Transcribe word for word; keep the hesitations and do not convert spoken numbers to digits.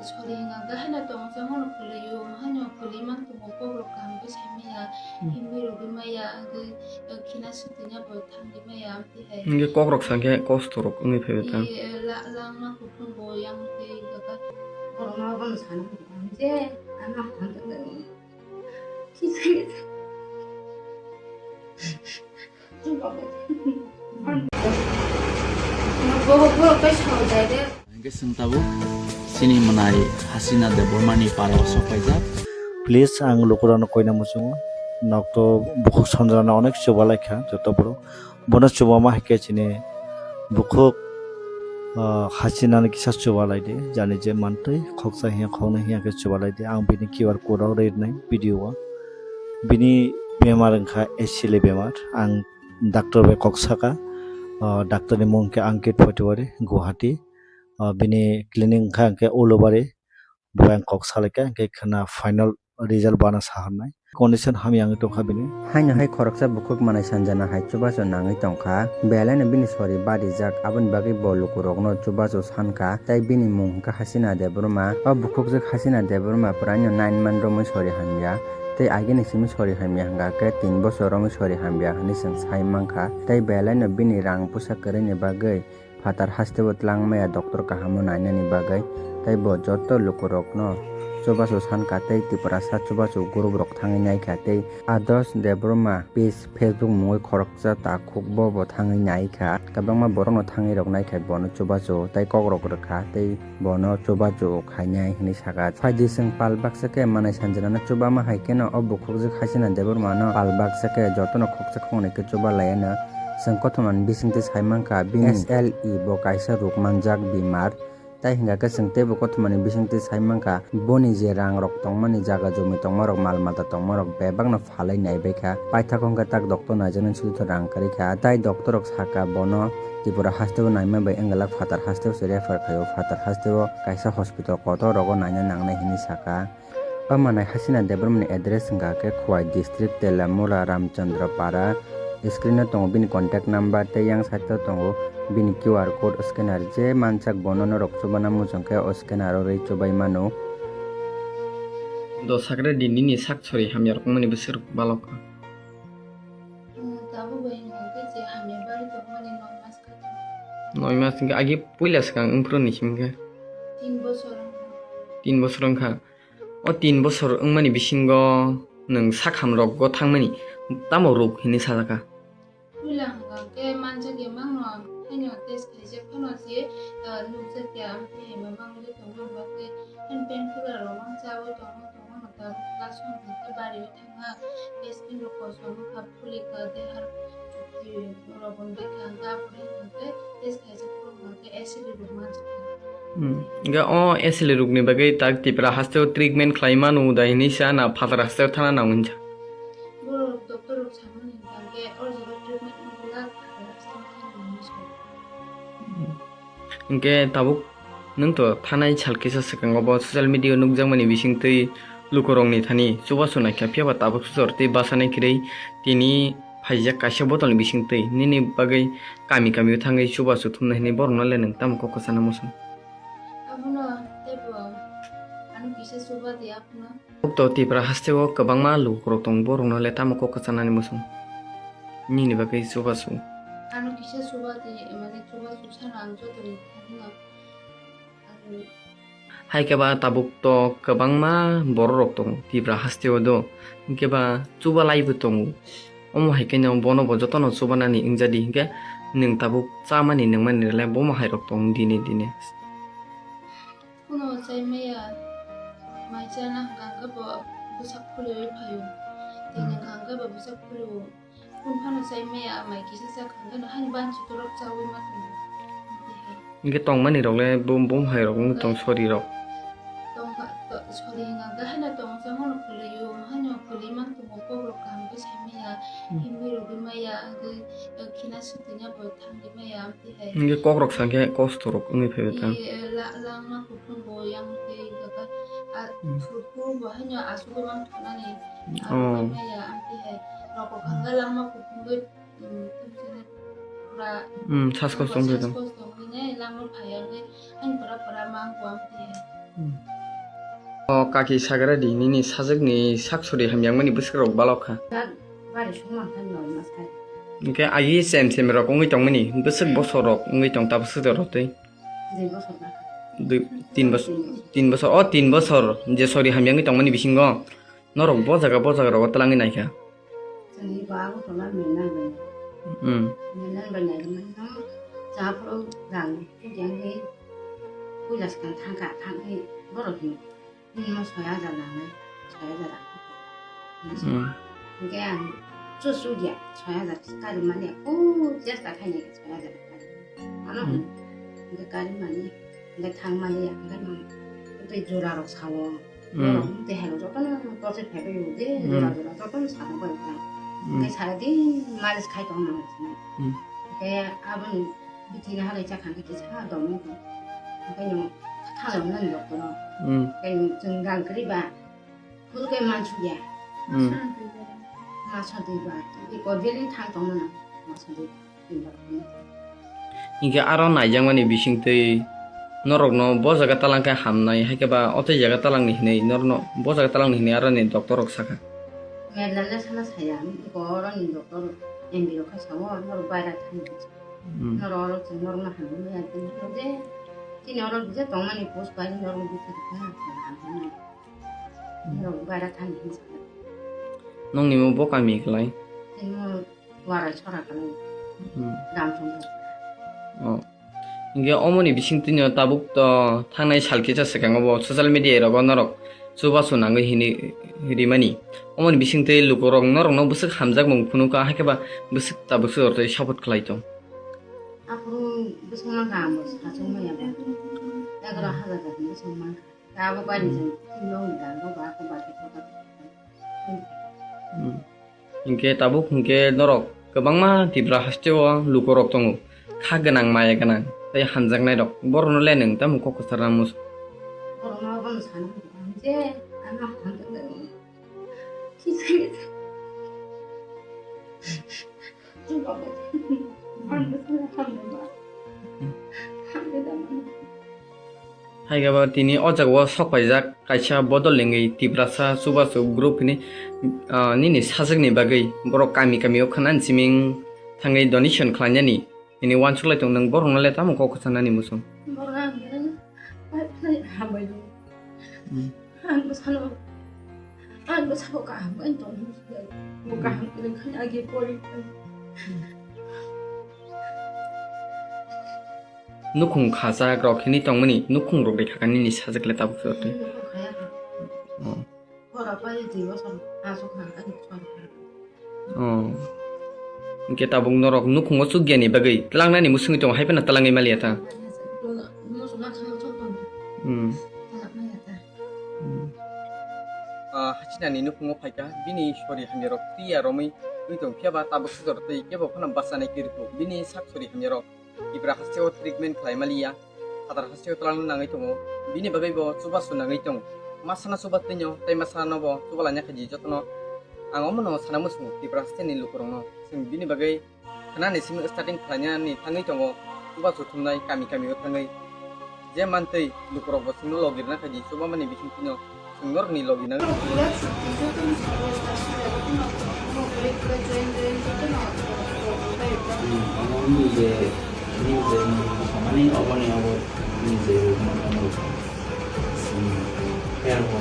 Sori hwnka khe haino tongsa mano kwlwi-o, haino kwlwi man tongo, kok rok kaham khe sai maya, hmm, himwi rwgwi maya, hwnkhe, eh, khina swtwina bo thangwi maya, amtwi hai. Hwnkhe kok rok sa khe kosto rok wngwi phaibai ta. I, eh, la-, langma kuphung bo yang tei hwnka khe. Borokno bono sana hwnka je, ano hwnka khe. Hingke chwng tabuk chini mwnai Hasina Debbarmani parao sok paijak. Please, ang lukurano koina muchungo. Nokto bukhuk sonjrana onek chubalai kha joto borok. Bono chubama hai khe chini bukhuk, ah, Hasinani kisa chubalai di. Jani je mantwi khoksa hiya khoknwi hiya khe chubalai di. Ang bini Q R code rok rwnai video o. Bini bemar wngkha asili bemar. Ang doctor bai kok saka. Ah, doctor ni mung khe Ankit Patiwari, Guwahati. Ah, bini clinic wngkha hwnkhe Ulubari. Bo ang kok salaikha, hwnkhe khwna final result bana saharnai. Condition hamya wngwi tongkha bini. Haino hai khoroksa bukhuk manai sanjana hai chubachu nangwi tongkha. Belaino bini sori barijak, aboni bagwi bo lukurokno chubachu sankha. Tei bini mung hwnkha Hasina Debbarma. O bukhukjwk Hasina Debbarma pwraino nine month romwi sori hamya. Tei agini simi sori hamya hwnkha khe tin bochor romwi sori hamya hwnwi chwng sai mankha. Tei belaino bini rang pusa kwrwini bagwi phatar hasteo twlang maya doctor kahamo nainani bagwi, tei bo joto lukurokno chubachu sankha tei Tiprasa chubachu group rok thangwi naikha tei Adarsh Debbarma page Facebook mungwi khoroksa takhuk bo bo thangwi naikha, kwbangma borokno thangwi rok naikha bono chubachu tei kokrok rwkha tei bono chubachu khainai hwnwi saka. Phaidi chwng pal baksa khe manai sanjwnano chubama hai kheno o bukhukjwk Hasina Debbarmano pal baksa khe jotono khoksa khoknwi khe chuba laiano. Chwng kothomani bisingtwi sai mankha bini S L E bo kaisa ruk manjak bemar. Tai hwnkha khe chwng teibo kothomani bisingtwi sai mankha boni je rang rok tongmani, jaga jumi tongmarok, mal mata tongmarok bebakno phalwi naibaikha. Paithak hwnkhe tak doctor naijaknani sudu rang kwrwikha. Tai doctor rok sakha bono Tripura hasteo naima bai wngwlak phatar hasteo se refer khaio. Phatar hasteo kaisa hospital kotor rogo naina nangnai hinwi sakha. O manai Hasina Debbarmani address wngkha khe Khowai district, Telamura Ramchandra Para. Screen o tongo bini contact number tei yang side o tongo bini Q R code scanner. Je mansak bono norok chubana muchung khe o scanner o rwi chubai mano. Do sakre di nini sak sori hamya rokmani bwswk rok balok kha. Hmm, tabuk bai hwnkhe je hamya bari tongmani noi mas kha. Noi mas hwnkhe agi puila swkang wngphuru ni himkhe? Tin bosor wngkha. Tin bosor wngkha. O tin bosor wngmani bisingo nwng sakham rokgo thangmani tamo ruk hinwi sajakha? Puila hwnkha khe manjakya mangno haino test khaijak phano se, ah, nukjakya, amtwi hai mamang wngwi tongma bagwi hand pain cooler rok mang chawi tongma tongma no tabuk class one hwnkhe bariwi thangma, test pin rok kosom wngkha, phulikha, dehar chukti rok hwnwi thangkha, aboni hwnkhe test khaijak phano hwnkha khe acid rok manjakha. Hmm. Hwnkhe o acid rokni bagwi tak Tripura hasteo treatment khlai manu da hinwi sa na phatar hasteo thana nang hwnsa? Borok doctor rok samani hwnkha khe o jaga treatment wngkha phatar hasteo thana nang hwnsa. Hmm. Hwnkhe tabuk nwng to thanai sal kisa swkango bo social media o nukjakmani bisingtwi lukurokni thani chubachu naikha, phiyaba tabuk sujor tei bachanai kwrwi tini phaijak kaisa botolni bisingtwi nini bagwi kami kami o thangwi chubachu thumnai hwnwi borokno le nwng tamo kok kwchana muchung? Abono teibo ano kisa chuba di abono. Tabuk to Tripura hasteo kwbangma lukurok tongo, borokno le tamo kok kwchanani muchung? Nini bagwi chubachu. Ano kisa chuba di, mane chubachu sana ang jotoni thangna. Hai khe ba tabuk to kwbangma borok rok tongo Tripura hasteo do, hwnkhe ba chubalaibo tongo. Omo hai khe no bono bo jotono chubanani wngjadi, hwnkhe nwng tabuk chamani nungmani rwlai bomo hai rok tongo dine dine. Kuno chai maya mai chana hwnkha hwnkhe bo bwsak phulwi phaio. Tini hwnkha hwnkhe bo bwsak phulwi. Phun phano chai maya, mai kisa chak hwnkhe no haino banchi torok chaui ma tongo. Hwnkhe tongmani rok le bum bum hai rok wng tong sori rok. Tongkha, to-, sori hwnkha hwnkhe haino tong changmano kwlwi o, haino kwlwi man tongo, kok rok kaham khe sai maya, hmm, himwi rwgwi maya, hwnkhe, eh, khina swtwina bo thangwi maya, amtwi hai. Hwnkhe kok rok sa khe kosto rok wngwi phaibai ta. I, eh, la-, langma kuphung bo yang tei hwnkha khe, ah, hmm, phuru phuru bo haino asugwi man thonani, oh, abo bai maya, amtwi hai. Rok hwnkha hwnkhe langma kuphung bai Hmm, sas kos tong khe tong. Sas kos tong khe ne lama phai ang khe ang pura pura mang kuam khe. Hmm. O kaki sagra di, nini sajwkni sak sori hamyangmani bwswk rok balok kha. Bari songma kha norma sai. Hwnkhe agi sem sem rok wngwi tongmani bwswk bosor rok wngwi tong tabuk swk rok twi. Dui bosor ba. Dui, tin bosor, tin bosor, o tin bosor je sori hamyangwi tongmani bisingo norok bo jaga bo jaga rogo twlangwi naikha. Chwngni ba Agartala Mel nang bai. Hmm. Mel nang bai nai rwmani no cha phuru rang kujang hi puila swkang thangkha, thangwi borok hi nini mo soi hajar nangnai, soi hajar rang kha. Hmm. Hwnkhe ang chu chu dia soi hajar kari mani, o chesta khaini soi hajar kari. Ano Hmm. hwnkhe kari mani, hwnkhe thang mani, hwnkhe tei jora rok sao. Hmm. Borok tei hai rok jotono torchai phaibai o je, Hmm. jora jora jotono sana bai kha. Hmm. Hwnkhe sara di malis khai tong nang sini. Hmm. Hwnkhe aboni bithi ni halai chakha hwnkhe kisa domo ko. Hwnkhe no thala nang doctor no. Hmm. Hwnkhe no chwng rang kwrwi ba. Phuru khe mansu ya. Hmm. Masa dui ba. Di ko jeli thang tong nang. Masa dui ba. Hinkhe aro naijakmani bisingtwi norokno bo jaga talang khe hamnai, haikhe ba o tei jaga talangni hinwi norokno bo jaga talangni hinwi aroni doctor rok sakha. Medlale sana saya, iko oroni doctor M D rok khe sao, norok baira thani. Hmm. Norok oro chwng norokno hamya, chini oro je tongmani post bai norokno bithi rikha, hamya. Norok baira thani hinwi sakha. Nongni mo bo kami kwlai? Chini mo Warai sora kani. Hmm. Dam song. Oh. Hinkhe omoni bisingtwino tabuk to thangnai sal kisa swkango bo social media rogo norok chubachu nangwi hini rimani. Omoni bisingtwi lukurok norokno bwswk hamjakmung phunukha, haikhe ba bwswk tabuk swk ortwi support khlai tong. Aphuru bwswk mankha ang bo sachung maya ba. Egaroh hajar bwswk mankha. Abo bai Hmm. Hinkhe tabuk hinkhe norok kwbangma Tipra hasteo lukurok tongo, kha gwnang, maya gwnang tei hamjaknairok, borokno le nwng tamo kok kwcharna muchung? Borokno abono sana muchung je ano hamjaknai. Haikhe bo tini o jagao sok paijak kaisa bodol lengwi Tiprasa chubachu group hini, ah, nini sajwkni bagwi borok kami kami o khwnani siming thangwi donation khlainani hini uansuk lai tong, nwng borokno le tamo kok kwcharnani muchung? Borok ang khe hambai rw. Hmm. Ang bwsano, ang bwsano kaham khe tong. Bo kaham kwrwng khe agi pori. Nukhung khajak rok hini tongmani nukhung rok bai khakha nini sajwk le tabuk se twi. Nukhung khaya kha. Oh. Borok bai dui bosor aswk kha ani bosor kha. Oh. Hinkhe tabuk norok nukhungo chukya ni bagwi tlangnani musungwi tongo, hai phano tlangwi maliya ta. Muchungma thangwi chwng tongo. Hmm. Tlangmaya ta. Hmm. Ah, hachinani nukhungo phaikha, bini sori hamya rok twiya romwi twi tong, phiya ba tabuk sujor twi kebo phano bachanai kirikhu bini sak sori hamya rok. Tipra hasteo treatment khlai maliya, phatar hasteo twlangna nangwi tongo, bini bagwi bo chubachu nangwi tongo. Masana chuba twino tei masano bo chuba laina khaidi jotono. Ang omono sana muchungo Tipra hasteni lukurokno, chwng bini bagwi khwnani simi starting khlainani thangwi tongo, chubachu thumnai kami kami o thangwi. Je mantwi lukurok bo chwngno logi rwna khaidi chubamani bisingtwino. Chwng norokni logi nang. Hmm, omo nini je, nini je samani obo ni obo nini je. Hmm, kaya ko,